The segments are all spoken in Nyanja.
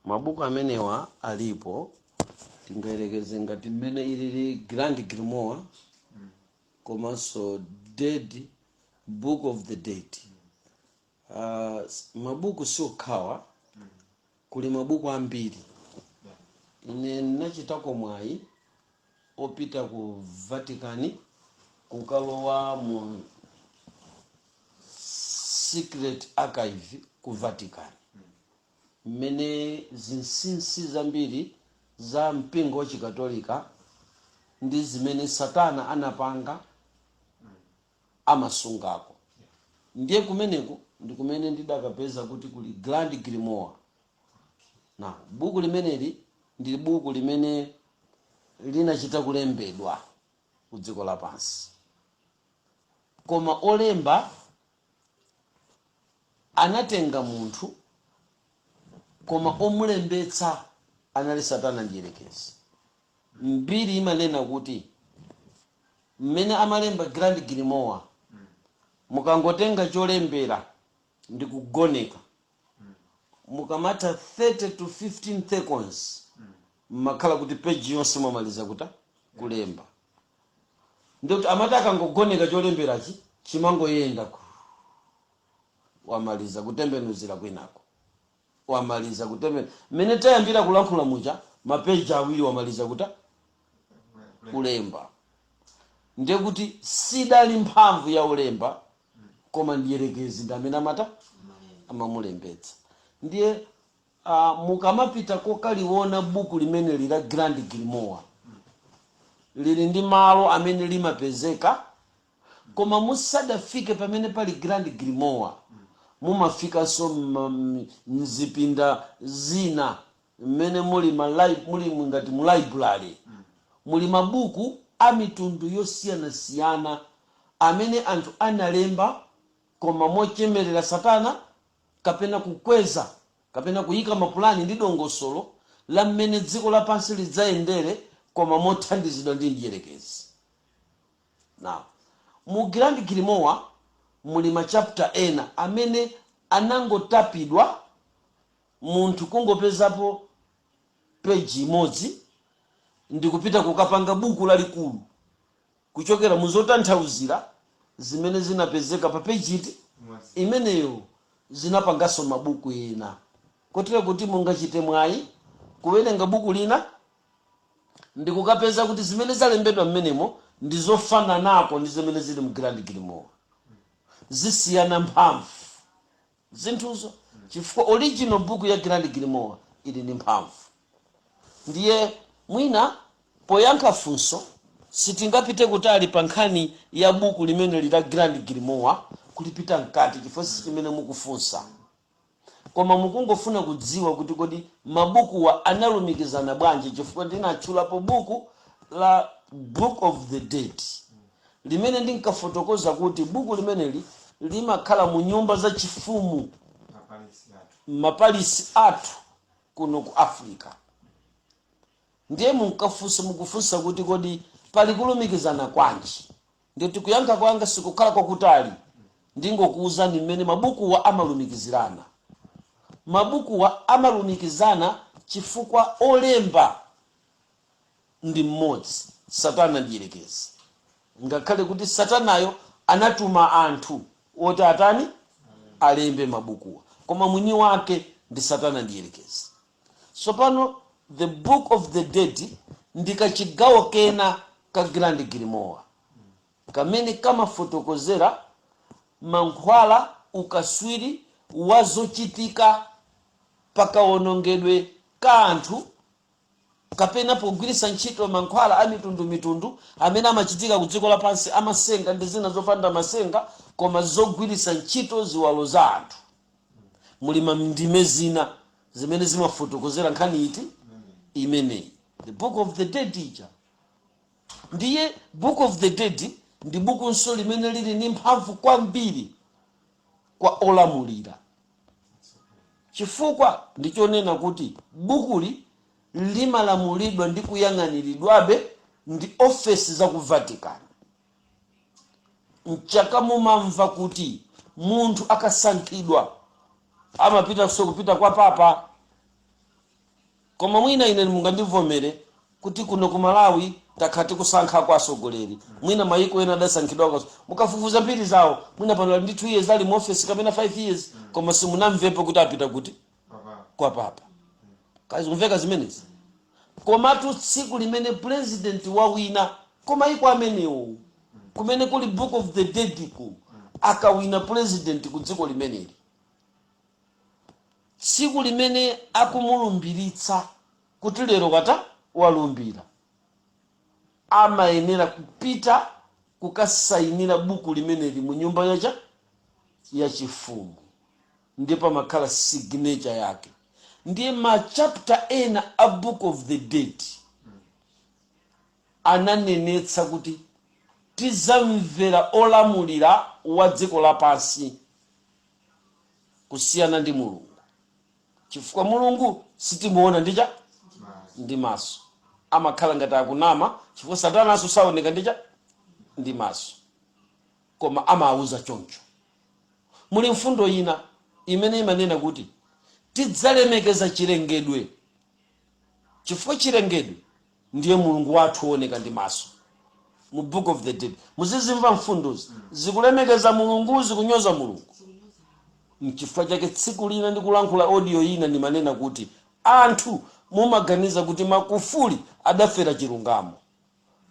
Mabuku amenewa alipo, tingayerekeze ngati mmene ilili Grand Grimoire komanso Dead Book of the Dead. Mabuku siokhawa, kuli mabuku ambiri. Ine ndinachitako mwayi opita ku Vatican kukalowa mu secret archive ku Vatican, mmene zinsinsi zambiri za mpingo wachikatolika ndi zimene Satana anapanga amasungako. Ndiye kumeneku ndi kumene ndidakapeza kuti kuli Grand Grimoire. Na buku limeneli ndi buku limene linachita kulembedwa ku dziko lapansi, koma olemba anatenga munthu, koma omulembetsa anali Satana ndiyerekezi. Mbiri imanena kuti mmene amalemba Grand Grimoire, mukangotenga cholembera ndi kugoneka, mukamatha 30 to 15 seconds mmakhala kuti peji yonse mwamaliza kuta kulemba. Ndikuti amati akangogoneka, cholemberachi chimangoyenda ku, wamaliza kutembenuzira kwinako, wamaliza kutembe mmene tayambira kulankhula muja, mapeji 2 wamaliza kuta kulemba. Ndiye kuti sidali mphamvu ya ulemba, koma ndiyerekezi ndi amene amata amamulembetsa. Ndiye mukamapita kokaliona buku limeneli la Grand Grimoire, lili ndi malo amene limapezeka, koma musadafike pamene pali Grand Grimoire, mumafikanso mzipinda zina mmene muli muli ngati mu library, muli mabuku a mitundu yosiyanasiyana amene anthu analemba, koma mochemerera Satana kapena kukweza kapena kuyika mapulani ndi dongosolo la mmene dziko lapansi lidzayendere, koma mothandizidwa ndi mdierekezi. Now, mu Grand Grimoire muli ma chapter ena amene anangotapidwa, munthu kungopezapo peji imodzi ndikupita kukapanga buku lalikulu kuchokera mu zotanthauzira zimene zinapezeka pa peji iti imeneyo. Zinapanganso mabuku ena, kotero kuti mungachite mwayi kuwerenga buku lina ndikukapeza kuti zimene zalembedwa mmenemo ndi zofananako ndi zimene zili mu Grand Grimoire. Zisiyana mphamvu zinthuzo, chifukwa original book ya Grand Grimoire ili ndi mphamvu. Ndiye mwina poyankha funso, sitingapite kutali pa nkhani ya buku limene lila Grand Grimoire, kulipita mkati, chifukwa si chimene mukufunsa, koma mukungofuna kudziwa kuti kodi mabukuwa analumikizana bwanji, chifukwa ndinatchulapo buku la Book of the Dead limene ndinkafotokoza kuti buku limeneli limakhala mu nyumba zachifumu, ma palace athu kuno ku Africa. Ndiye munkafunsa, mukufunsa kuti kodi pali kulumikizana kwanji? Ndiye tikuyankha kwanga sikukhala kwakutali, ndingokuwuzani mmene mabukuwa amalumikizirana. Mabukuwa amalumikizana chifukwa olemba ndi mmodzi, Satana ndiyerekezi, ngakhale kuti Satanayo anatuma anthu oti atani, alembe mabukuwa, koma mwini wake ndi Satana ndiyerekezi. Tsopano the Book of the Dead ndi kachigawo kena ka Grand Grimoire kamene kamafotokozera mankhwala, ukaswiri wa zochitika pakawonongedwe ka anthu kapena pogwiritsa ntchito mankhwala a mitundumitundu amene amachitika ku dziko lapansi, amasenga ndi zina zopanda masenga, koma zogwiritsa ntchito ziwalo za anthu. Muli ndime zina zimene zimafotokozera nkhani iti imeneyi, the Book of the Dead ija. Ndiye Book of the Dead ndi bukunso limene lili ndi mphamvu kwambiri kwa olamulira, chifukwa ndichonena kuti bukuli limalamulidwa ndi kuyang'aniridwabe ndi ofesi za ku Vatican. Mchaka mumamva kuti munthu akasankhidwa amapitanso kupita kwa papa. Koma mwina ine mungandivomere kuti kuno ku Malawi takhala tikusankha kwa atsogoleri. Mwina mayiko ena adasankhidwa kwa, mukafufuza mbiri zawo, mwina pano ali ndi 2 years ali mu office kapena 5 years, koma simunamvepo kuti apita kuti kwa papa. Kazikumveka zimenezi? Komatu tsiku limene president wawina kumayiko amenewo kumene kuli Book of the Dead ku, akawina president ku dziko limeneli, tsiku limene akumulumbiritsa kuti lero kata walumbira, amayenera kupita kukasayinira buku limeneli mu nyumba yacha yachifumu, ndipo pamakhala signature yake. Ndiye ma chapter ena a Book of the Dead ananenetsa kuti tizamvera olamulira wa dziko lapansi kusiyana ndi Mulungu, chifukwa Mulungu sitimuona ndicha ndi maso, amakhala ngati akunama, chifukwa Satananso saoneka ndicha ndi maso, koma amawuza choncho. Muli mfundo ina imene imanena kuti tidzalemekeza chilengedwe, chifukwa chilengedwe ndiye Mulungu wathu wooneka ndi maso. Mu Book of the Dead muzizimva mfundozi, zikulemekeza Mulungu, zikunyoza Mulungu. Mchifukwa chake tsiku lina ndikulankhula audio ina ndimanena kuti anthu mumaganiza kuti Makufuli adafera chilungamo,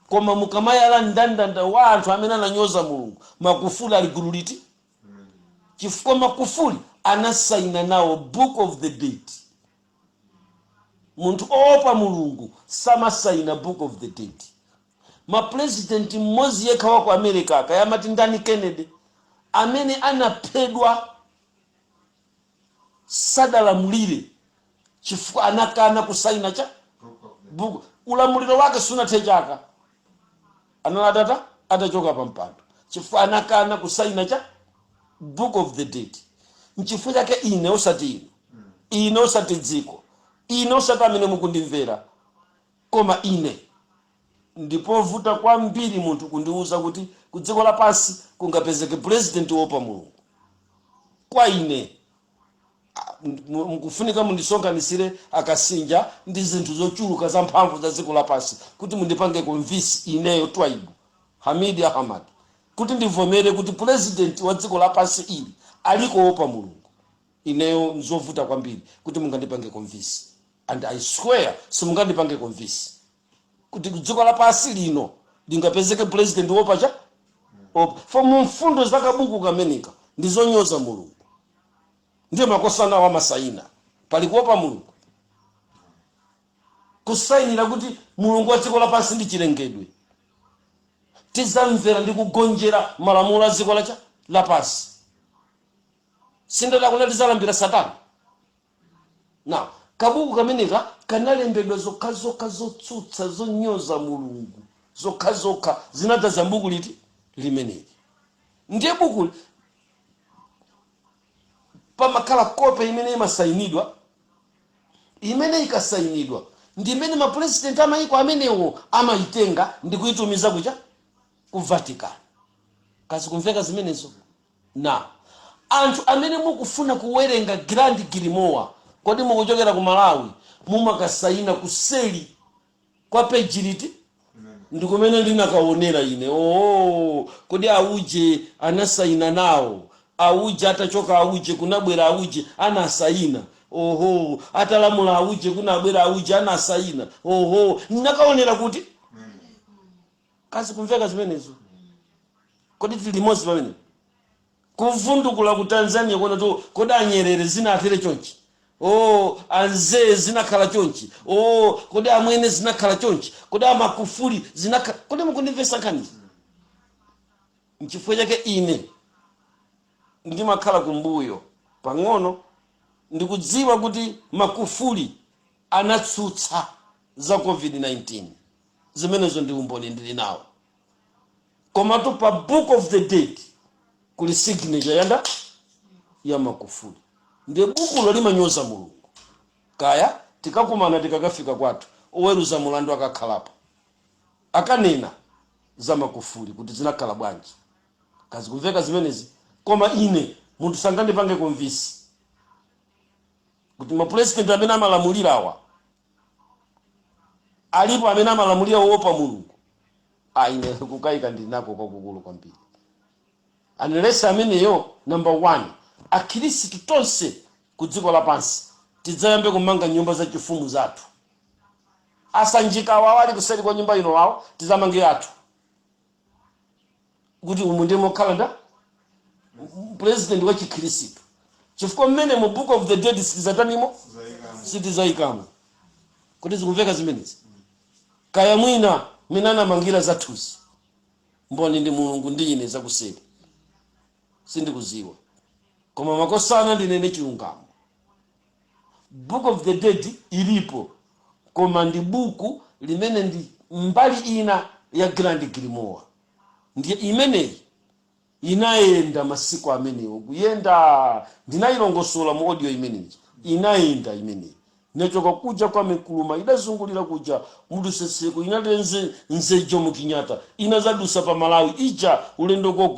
koma mukamayala mndandanda wa anthu amene ananyoza Mulungu, Makufuli ali gulu liti? Chifukwa Makufuli anasaina nawo Book of the Dead. Munthu oopa Mulungu samasaina Book of the Dead. Mapurezidenti mmodzi yekha wa ku America, kayamati ndani, Kennedy, amene anaphedwa sadalamulire chifukwa anakana kusaina cha buku. Ulamuliro wake sunathe chaka, anali atata atachoka pa mpando, chifukwa anakana kusaina cha Book of the Dead. Nchifukwa chake ine, osati inu, ine osati dziko, ine osati amene mukundimvera, koma ine ndipovuta kwambiri munthu kundiuza kuti ku dziko lapansi kungapezeke president wopa Mulungu. Kwa ine mukufunika mundisonkhanisire akasinja ndi zinthu zochuluka za mphamvu za dziko lapansi kuti mundipange convince ineyo Twaibu Hamidi Ahmad kuti ndivomere kuti president wa dziko lapansi ili aliko wopa Mulungu. Ineyo nzovuta kwambiri kuti mungandipange convince, and I swear simungandipange convince kuti dziko lapansi lino lingapezeke president wopa cha opa for mumfundo za kabuku kameneka ndizonyoza Mulungu. Ndiye makosana wa masaina pali kuopa Mulungu, kusayinira kuti Mulungu wa dziko lapansi ndi chilengedwe, tizamvera ndi kugonjera malamulo a dziko lacha lapansi. Sindadakuna tizalambira Satana. Now kabuku kameneka kanalembedwa zokhazokha zotsutsa, zonyoza Mulungu zokhazokha, zinadzaza mbuku liti limeneli. Ndiye buku pamakhala kope imene imasayinidwa, imene ikasayinidwa ndi imene mapurezidenti amayiko amenewo amayitenga ndi kuyitumiza kucha ku Vatican. Kazi kumveka zimenezo? Na anthu amene mukufuna kuwerenga Grand Grimoire, kodi mukuchokera ku Malawi, mumakasayina kuseli kwa peji liti? Ndi kumene ndinakaonera ine. Oo, kodi auje anasayina nawo? Auje atachoka, auje kunabwera auje anasayina. Oho, atalamula auje kunabwera auje anasayina. Oho, ndinakaonera kuti. Kazi kumveka zimenezo? Kodi tili limodzi pamene kuvundukula ku Tanzania kuona to kodi anyerere zinatere chonchi? O, anzee zinakhala chonchi. O, kodi amwene zinakhala chonchi? Kodi amakufuli zinakhala? Kodi mukundimvesa nkhanizi? Nchifukwa chake ine ndimakhala kumbuyo pang'ono. Ndikudziwa kuti Makufuli anatsutsa za COVID-19, zimenezo ndi umboni ndili nawo, komatu pa Book of the Dead kuli signature yanda ya Makufuli. Ndiye bukulo limanyoza Mulungu. Kaya tikakumana tikakafika kwathu, oweruza mulandu akakhalapo akanena za Makufuli kuti zinakhala bwanji. Kazi kumveka zimenezi? Koma ine munthu sangandipange convince kuti mapurezidenti amene amalamulira awa. Alipo amene amalamulira woopa Mulungu? Ine kukayika ndinako kwakukulu kwambiri, unless ameneyo. Number one, Akhristu tonse ku dziko lapansi tidzayambe kumanga nyumba zachifumu zathu. Asanjika wawo ali kuseri kwa nyumba ino wawo, tidzamange athu kuti umu ndiye mokhala nda president wa Chikhristu, chifukwa mmene mu Book of the Dead sitizatanimo, sitizayikamo. Kuti zikumveka zimenezi? Kaya mwina mmene anamangira zathuzi, mboni ndi Mulungu ndi ine, zakuseri sindikuziwa. Koma makosana, ndinene chilungamo, Book of the Dead ilipo, koma ndi buku limene ndi mbali ina ya Grand Grimoire. Ndiye imeneyi inayenda masiku amenewo, kuyenda ndinayilongosola mu audio imeneyi. Inayenda imeneyi, inachoka kuja kwa Mikuluma, idazungulira kuja Muduseseko, inalenze nzejo mu Kinyata, inazadusa pa Malawi ija, ulendo ko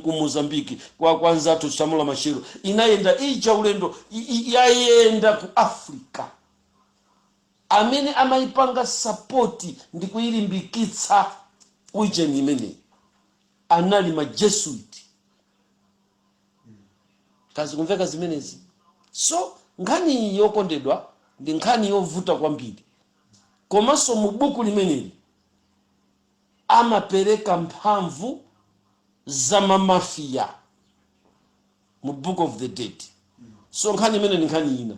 ku Mozambiki kwa nzathu Samora Machel. Inayenda ija ulendo yayenda ku Africa. Amene amayipanga support ndi kuyilimbikitsa ujeni imeneyi anali ma Jesuit. Kazikumveka zimenezi? So nkhani iyi, yokondedwa, ndi nkhani yovuta kwambiri. Komanso mu buku limeneli amapereka mphamvu za mamafiya mu Book of the Dead. So nkhani imene ni nkhani ina,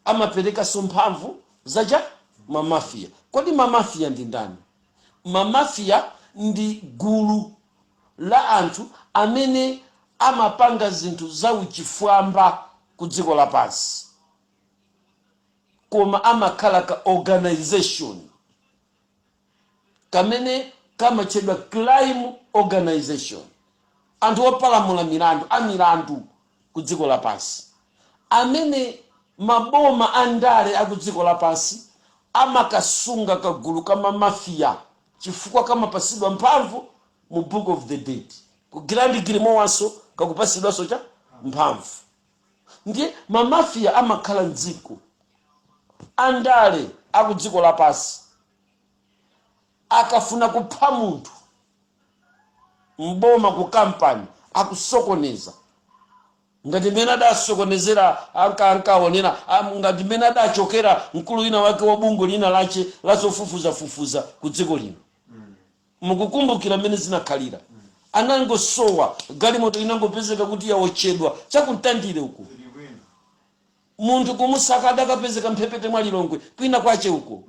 amaperekanso mphamvu zacha mamafiya. Kodi mamafiya ndi ndani? Mamafiya ndi gulu la anthu amene amapanga zinthu zauchifwamba ku dziko lapansi, koma amakhala ka organization kamene kamatchedwa crime organization, anthu opalamula milandu, amilandu ku dziko lapansi, amene maboma andale aku dziko lapansi amakasunga kagulu ka mamafiya, chifukwa kamapasidwa mphamvu mu Book of the Dead. Ku Grand Grimoirenso kakupasidwanso cha mphamvu. Ndiye mamafiya amakhala mdziko, andale aku dziko lapansi akafuna kupha munthu mboma, ku kampani akusokoneza, ngati mmene adasokonezera ankaonera, ngati mmene adachokera mkulu wina wake wa bungwe lina lache lazofufuzafufuza ku dziko lino. Mukukumbukira mmene zinakhalira? Anangosowa, galimoto inangopezeka kuti yaotchedwa chakumtandire uku, munthu kumusaka, adakapezeka mphepete mwa Lilongwe kwina kwache uko,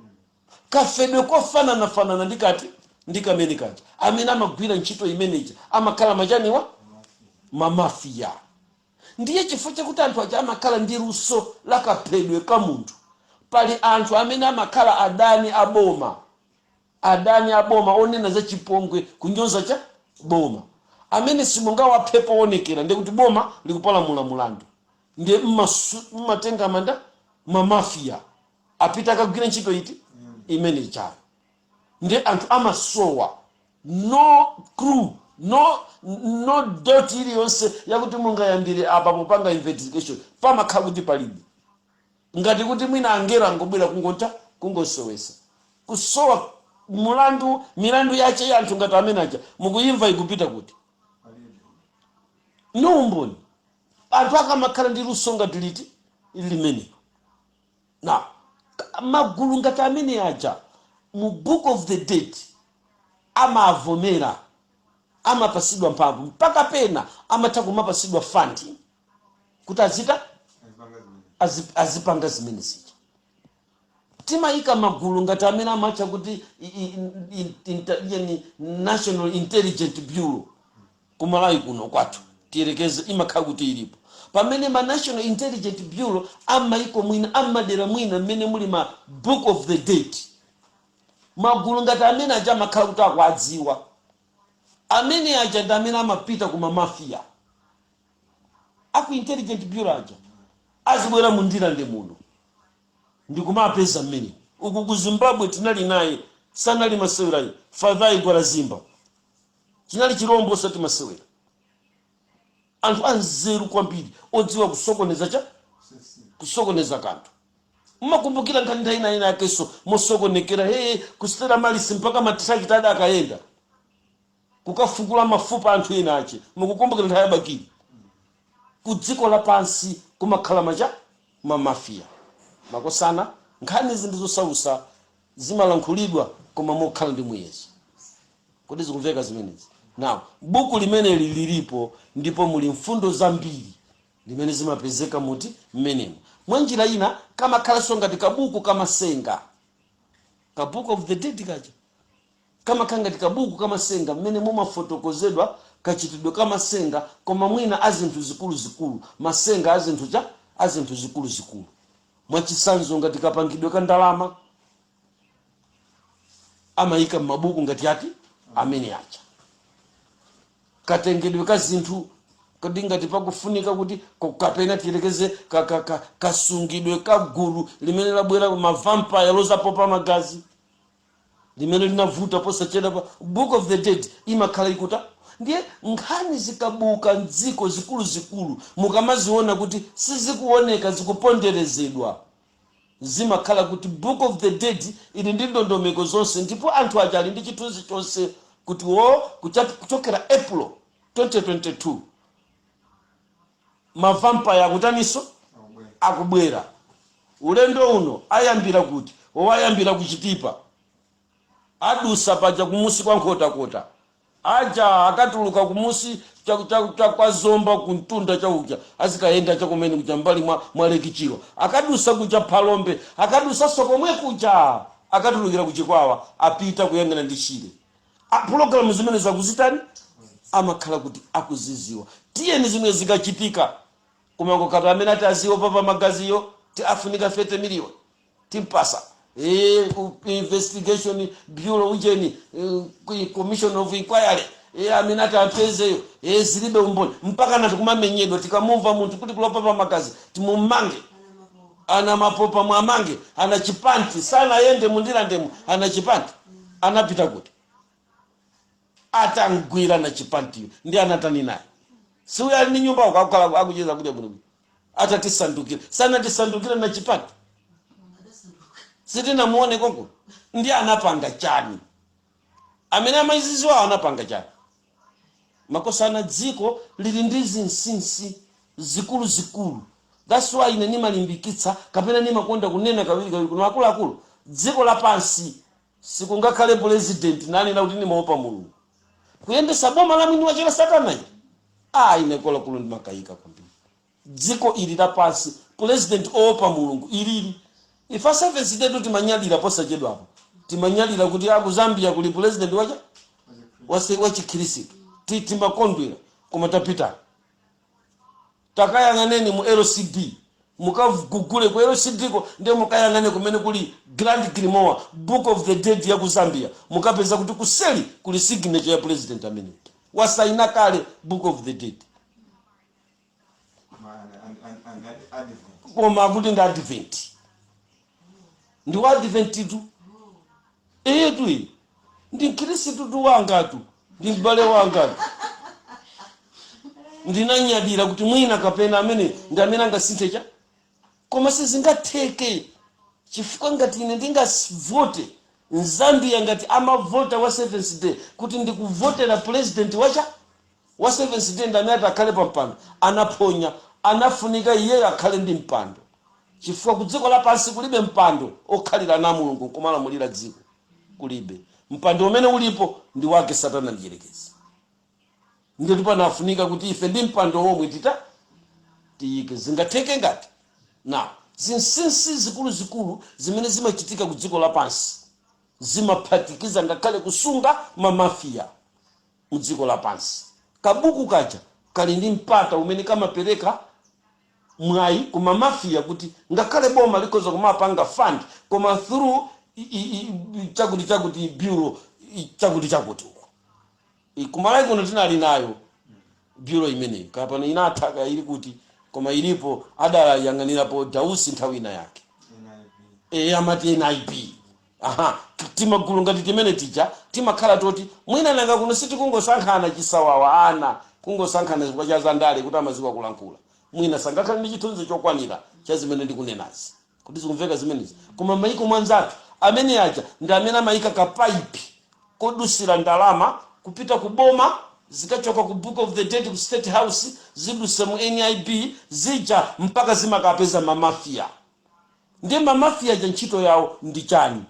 kafedwe kofananafanana ndikati ndi kamene kaja. Amene amagwira ntchito imeneja amakhala machaniwa, mamafiya. Ndiye chifukwa chakuti anthu aja amakhala ndi luso la kaphedwe ka munthu, pali anthu amene amakhala adani aboma, adani aboma onena za chipongwe, kunyoza cha boma, amene simungawaphe poonekera, ndiye kuti boma likupalamula mulandu. Ndiye mmatenga manda mamafiya apita akagwira ntchito iti imene ichayo. Ndiye anthu amasowa, no clue, no dot iliyonse yakuti mungayambire apa popanga investigation, pamakhala kuti palibe, ngati kuti mwina angelo angobwera kungonta kungosowesa kusowa mulandu. Milandu yache ya anthu ngati amene aja mukuyimva ikupita kuti? No umboni. Anthu akamakhala ndi luso ngati liti limenelo na magulu ngati amene aja mu Book of the Dead amavomera, amapasidwa mphamvu, mpaka pena amatha kumapasidwa funding kuti azita azipanga zimene zija. Timayika magulu ngati amene amatcha kuti National Intelligent Bureau kumalawi kuno kwathu, tiyerekeze imakhala kuti ilipo, pamene ma National Intelligent Bureau amaiko mwina, amadera mwina mmene muli ma Book of the Dead, magulu ngati amene aja amakhala kuti akuadziwa. Amene aja ndi amene amapita ku mamafiya aku Intelligent Bureau aja, azibwera mu Ndirande muno ndikumapeza mmene uku ku Zimbabwe tinali naye, sanali masewerayi, Fadhai Gwarazimba, chinali chirombo osati masewera, anthu anzeru kwambiri odziwa kusokoneza cha kusokoneza kanthu. Mmakumbukira nkhani nthawi ina yakenso mosokonekera, hey, ku Stella Maris mpaka matrakita adakayenda kukafukula mafupa anthu ena ache. Mukukumbukira nthawi ya Bakili? Ku dziko lapansi kumakhala macha mamafiya, makosana. Nkhani izi ndi zosausa, zimalankhulidwa koma mokhala ndi muyezo. Kodi zikumveka zimenezi? Now, buku limeneli lilipo ndipo muli mfundo zambiri limene zimapezeka muti mmenemo. Mwa njira ina kamakhalanso ngati kabuku kamasenga. Ka Book of the Dead kaja kamakhala ngati kabuku kamasenga mmene mumafotokozedwa kachitidwe kamasenga, koma mwina azinthu zikuluzikulu, masenga azinthu cha azinthu zikuluzikulu. Mwachisanzo, ngati kapangidwe ka ndalama, amayika m'mabuku ngati ati amene aja, katengedwe ka zinthu. Kodi ngati pakufunika kuti kapena tiyelekeze kasungidwe ka gulu limene labwera, mavampire lozapopa magazi limene linavuta posachedwa pa Book of the Dead imakhala ikuta. Ndiye nkhani zikabuka mdziko zikuluzikulu, mukamaziona kuti sizikuoneka, zikuponderezedwa, zimakhala kuti Book of the Dead ili ndi ndondomeko zonse, ndipo anthu aja ali ndi chithunzi chonse kuti wo kuchokera April 2022 mavampire akutaninso? Akubwera. Akubwera. Ulendo uno ayambira kuti owayambira kuchitipa, adusa paja kumusi kwa Nkhotakota aja, akatuluka kumusi cha kwa Zomba kuntunda chauja, azikayenda chakumene kuja mbali mwa Lake Chilwa, akadusa kuja Phalombe, akadusanso komwe kuja, akatulukira kuchikwawa, apita kuyang'ana ndi Chile. Pulogalamu zimene zakuzitani amakhala kuti akuziziwa. Tiyeni, zimwe zikachitika kumangokhala amene ati aziwo papa magaziyo ti afunika 30 million timpasa. Investigation bureau ujeni, commission of inquiry, amene ati ampezeyo, zilibe umboni, mpaka nati kumamenyedwa. Tikamumva munthu kuti kulopapa magazi, timumange. Ana mapopa mwamange, ana chipanti sanayende mundilandemo. Ana chipanti anapita kuti atangwira na chipantiyo ndi anatani naye? Siuyo ali ndi nyumba uko akukhala akucheza kudya bwinobwino. Atatisandukira, sanatisandukira na chipanti, sitinamuone konko. Ndi anapanga chani? Amene amayiziziwawo anapanga chani? Makosana, dziko lili ndi zinsinsi zikuluzikulu. That's why ine nimalimbikitsa kapena nimakonda kunena kawiri kawiri kuno, akuluakulu, dziko lapansi sikungakhale president nanena kuti nimaopa Mulungu kuyendesa boma la mwini wachera satana ili. Ah, ine kolakulu ndimakayika kwambiri. Dziko ili lapansi, president oopa Mulungu ilili, ife Seventh Day timanyadira. Posachedwapo timanyadira kuti aku Zambia kuli president wacha wa chikhirisitu. Timakondwera, koma tapita takayang'aneni mu LCD, mukagugule ku LCD ko, ndiye mukayang'ane kumene kuli Grand Grimoire, Book of the Dead ya ku Zambia, mukapeza kuti kuseli kuli signature ya president amene wasaina kale Book of the Dead. And Advent. Koma akuti ndi Advent, ndi wa Advent tu. Eyetu, iyi ndi mkhristu tu wangatu, ndi m'bale wangatu. Ndinanyadira kuti mwina kapena amene ndi amene angasinthe cha, koma sizingatheke, chifukwa ngati ine ndingavote mZambia ngati amavota wa Seventh Day kuti ndikuvotera president wacha wa Seventh Day ndi amene ati akhale pa mpando, anaphonya. Anafunika iyeyo akhale ndi mpando, chifukwa ku dziko lapansi kulibe mpando okhalira na Mulungu kumalamulira dziko, kulibe. Mpando umene ulipo ndi wake satana ndiyerekezi. Ndetu panafunika kuti ife ndi mpando womwe tita tiyike, zingatheke ngati na zinsinsi zikuluzikulu zimene zimachitika ku dziko lapansi zimaphatikiza ngakhale kusunga mamafiya mu dziko lapansi. Kabuku kaja kali ndi mpata umene kamapereka mwayi kuma mafiya kuti ngakhale boma likhoza kumapanga fund, koma through chakuti chakuti bureau, chakuti chakuti uko. Kumalawi kuno tinali nayo bureau imeneyi, kapano inatha kaya ili kuti, koma ilipo, adayang'anirapo Dausi nthawi ina yake. NIB. E, amati NIB. Aha, timagulu ngati timene tija timakhala toti mwina nanga kuno sitikungosankhana chisawawa, ana kungosankhana chifukwa cha zandale kuti amaziwa kulankhula, mwina sangakhale ndi chithunzi chokwanira cha zimene ndikunenazi. Kuti zikumveka zimenezi? Koma maiko mwanzathu amene aja ndi amene amayika kapaipi kodusira ndalama kupita ku boma, zikachoka ku Book of the Dead ku State House, zidusa mu NIB zija mpaka zimakapeza mamafiya. Ndiye mamafiya ja ntchito yawo ndi chani?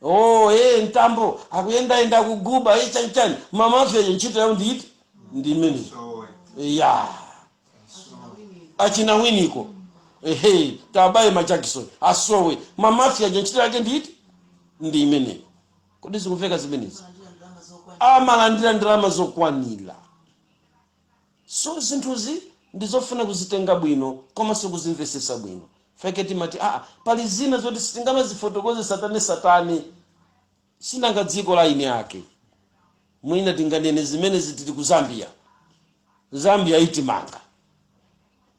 Oh, Mtambo akuyendayenda, akuguba, chanichani. Mamafiya ja ntchito yawo ndi iti? Ndi imeneyi. So ya achina Winiko, ehe, tabaye ma Jackson asowe. Mamafiya ja ntchito yake ndi iti? Ndi imeneyo. Kodi zikumveka zimenezi? Amalandira ndalama zokwanira. So zinthuzi ndizofuna kuzitenga bwino komanso kuzimvesesa bwino. Feke timati aa, pali zina zoti sitingamazifotokoze satane satane, sinanga dziko la ine ake. Mwina tinganene zimene zitili ku Zambia, Zambia itimanga.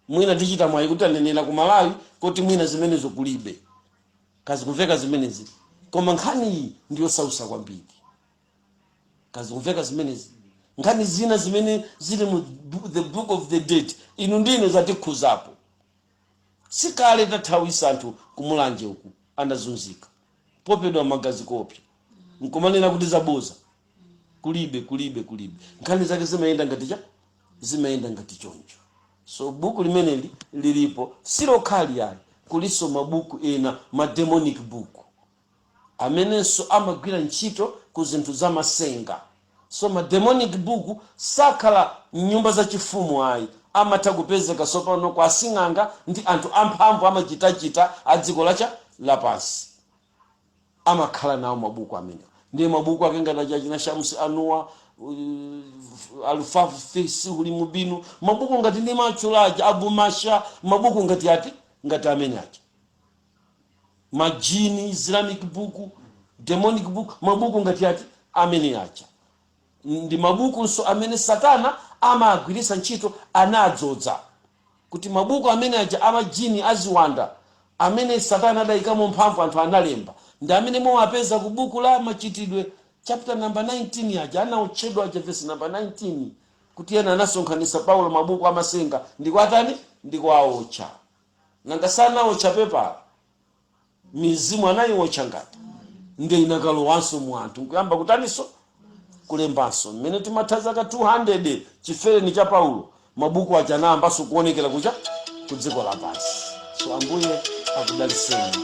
Mwina tichita mwayi kuti anenera ku Malawi kuti mwina zimenezo kulibe. Kazikumveka zimenezi? Koma nkhani iyi ndiyosausa kwambiri. Kazikumveka zimenezi? Nkhani zina zimene zili mu the Book of the Dead, inu ndine zatikhuzapo. Sikale tathawisa anthu kumulanje uku, anazunzika popedwa magazi kopya, nkumanena kuti zaboza. Kulibe, kulibe, kulibe. Nkhani zake zimayenda ngati cha zimayenda ngati choncho. So buku limeneli lilipo, silokhali ayi, kuliso mabuku ena, ma demonic book, amenenso amagwira ntchito ku zinthu zamasenga. So ma demonic book sakhala mnyumba zachifumu ayi, amatha kupezeka sopano kwa asing'anga ndi anthu amphamvu amachitachita a dziko lacha lapansi, amakhala nawo mabuku amenewa. Ndiye mabuku ake ngati achachina Shamsi Anuwa, Alufafu Sihuli Mubinu, mabuku ngati ndi matchulaja Abu Masha, mabuku ngati ati, ngati amene aja, majini, Islamic book, demonic book, mabuku ngati ati amene aja ndi mabukunso amene Satana amagwiritsa ntchito. Anadzodza kuti mabuku amene aja amajini, aziwanda, amene Satana adayikamo mphamvu, anthu analemba, ndi amene mumapeza ku buku la Machitidwe chapter number 19 aja anaotchedwa aja, verse number 19, kuti ena anasonkhanitsa Paulo mabuku amasenga ndikuatani, ndikuaotcha. Nanga sanaotcha pepala? Mizimu anayiotcha ngati nde inakalowanso mu anthu nkuyamba kutaninso, kulembanso. Mmene timatha zaka 200 chifereni cha Paulo, mabuku aja anayambanso kuonekera kucha ku dziko lapansi. So Ambuye akudaliseni.